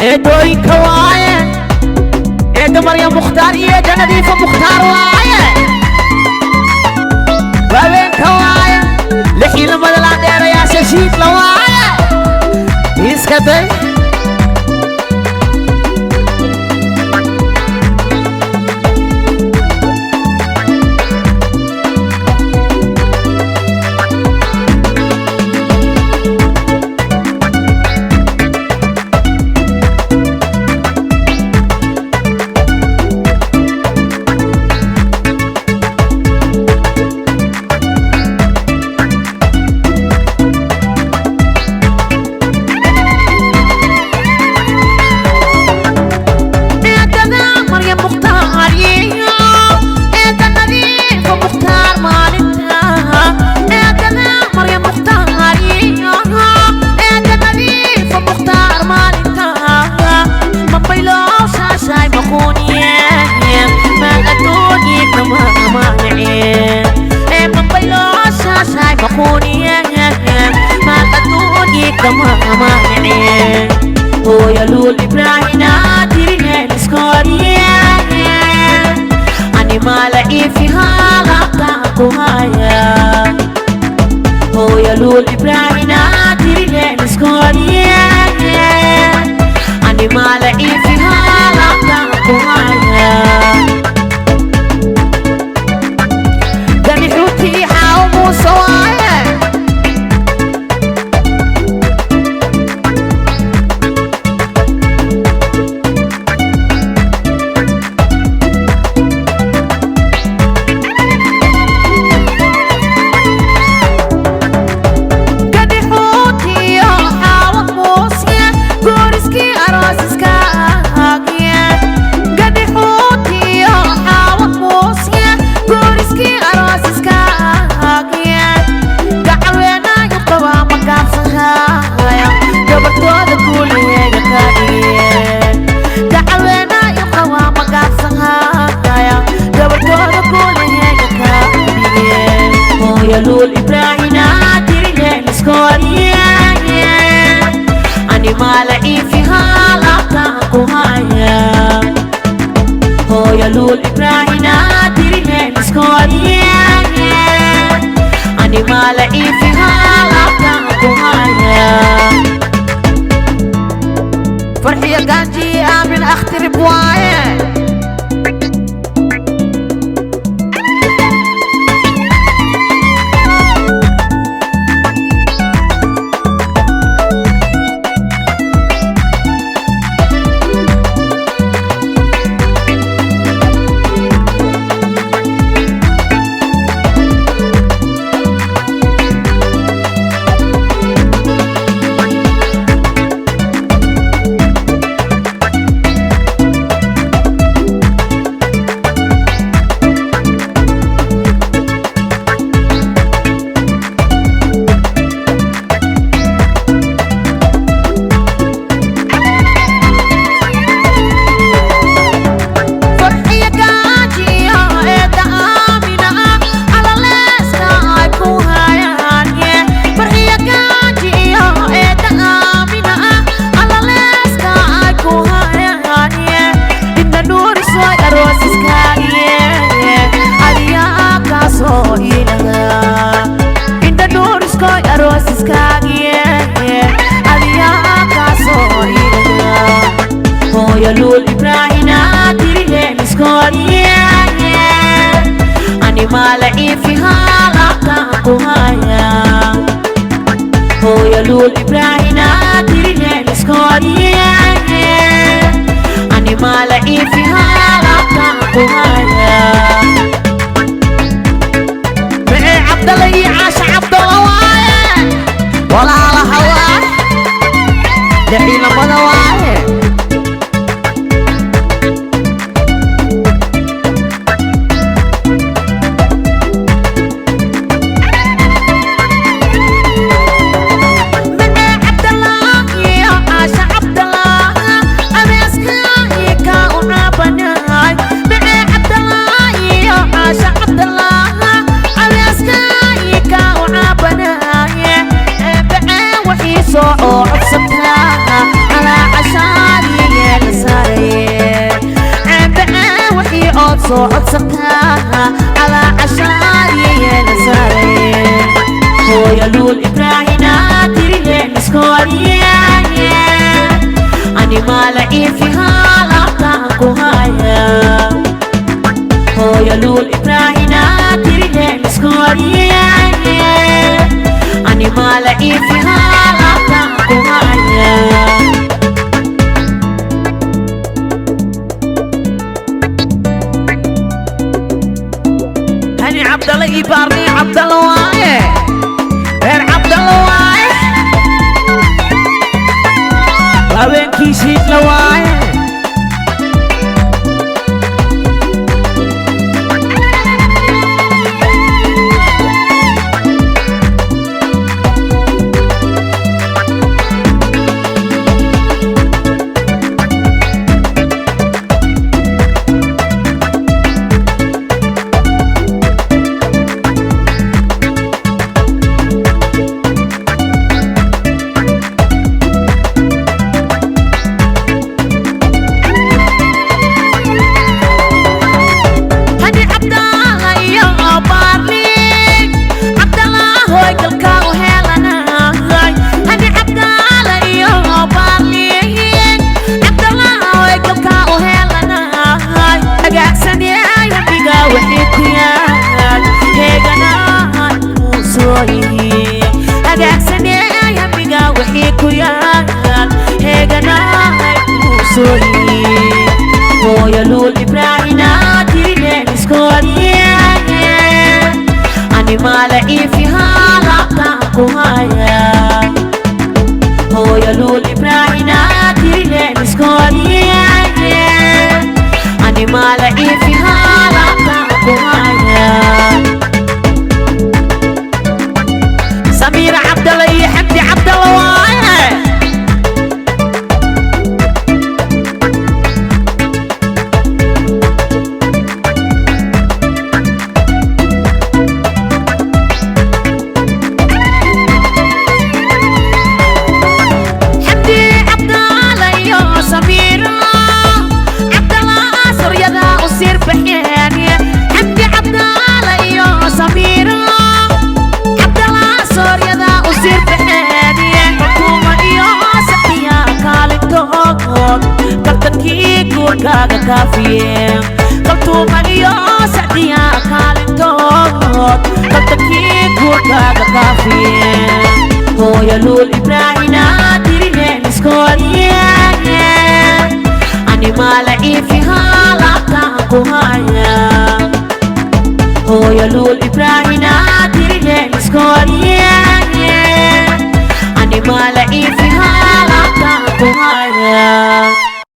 Eedooyinka waaye, eedda Maryam Mukhtaar iyo eedda Nadiifa Mukhtaar waaye, waaweenka waaye, lixii lamada laandheerayaasha shiidla waaye, iska day. Eedada Maryam Mukhtaar iyo eedda Nadiifa Mukhtaar maalinta, eedada Maryam Mukhtaar iyo eedda Nadiifa Mukhtaar maalinta, mabayloo shaashay maquuniye ma adduunyi kama amaanaceen, ee mabayloo shaashay maquuniye ma adduunyi kama amaanaceen. Hooyo Luul Ibraahina tirinen iskooriye, animala ifihaa ku haya. Hooyo Luul Ibraahina tirinen iskooriye, animala ifihaa ku haya. Gani xuutii xaaw Muuse waaye. Gani xuutiyo xaawa Muuse guuriskii aroosiskaagiye, gani xuutiyo xaawa Muuse guuriskii aroosiskaagiye, gacalweenaayo qaba ma gaabsanhaaya, gabartooda guuliheega kaa dhigiye. Gacalweenaayo qaba ma gaabsanhaaya, gabartooda guuliheega kaa dhigiye. Hooyo Luul Ibraahina tirinen iskooriye, animala ifihaa laabtaan ku haya. Hooyo Luul Ibraahina tirinen iskooriye, animala ifihaa laabtaan ku haya. Farxiya Ganji Aamin akhtirib waaye. Farxiya Gaajiyo eedda Aamina calaleeska ay ku hayaan. Farxiya Gaajiyo eedda Aamina calaleeska ay ku hayaan, inna nuurisoy aroosiskaagiye, adiyaa kaasoo ilaha. Inta nuuriskoy aroosiskaagiye, adiyaa kaasoo ilaha. Hooyo Luul Ibraahina tirinen iskooriye, animala ifihaa laabtaan ku haya. Hooyo Luul Ibraahina tirinen iskooriye, animala ifihaa laabtaan ku haya. Micee Cabdalla iyo Caasha Cabdalla waaye, walaalaha waaye, lixii lamada waaye. Micee. Hooyo Luul Ibraahina tirine iskooliye, animala ifihaa laabtaan ku haya. Hooyo Luul Ibraahina tirine iskooliye, animala ifihaa laabtaan ku haya. Hani Cabdalla iyo Baarni Cabdalla waaye, reer Cabdalla waaye, haweenkiisiidla waaye. Hani Cabdalla iyo Baarli Cabdalla, hooy galka u heelanay. Hani Cabdalla iyo Baarli Cabdalla, hooy galka u heelanay. Hagaagsanyahay rabbiga wixii ku yaal, heeganahay kuu soo yihiin. Hagaagsanyahay rabbiga wixii ku yaal, heeganahay kuu soo yihiin. Hooyo Luul Ibraahina tirine iskooliye, animala ifihaa laabtaan ku haya. Hooyo Luul Ibraahina tirine iskooliye, animala ifihaa laabtaan ku haya. Samiira Cabdalla iyo Xamdi Cabdalla waaye. Xamdi Cabdalla iyo Samiira Cabdalla, suryada u sir baxeen. Xamdi Cabdalla iyo Samiira Cabdalla, suryada u sir baxeen. Xukuuma iyo saxiya kaalintood, kaltankii guurkaaga kaafiyeen. Kaltuuma iyo sacdiya kaalintood, kaltankii guurkaaga kaafiyeen. Hooyo Luul Ibraahina tirine iskooliye, animala ifihaa laabtaan ku haya. Hooyo Luul Ibraahina tirine iskooliye, animala ifihaa laabtaan ku haya.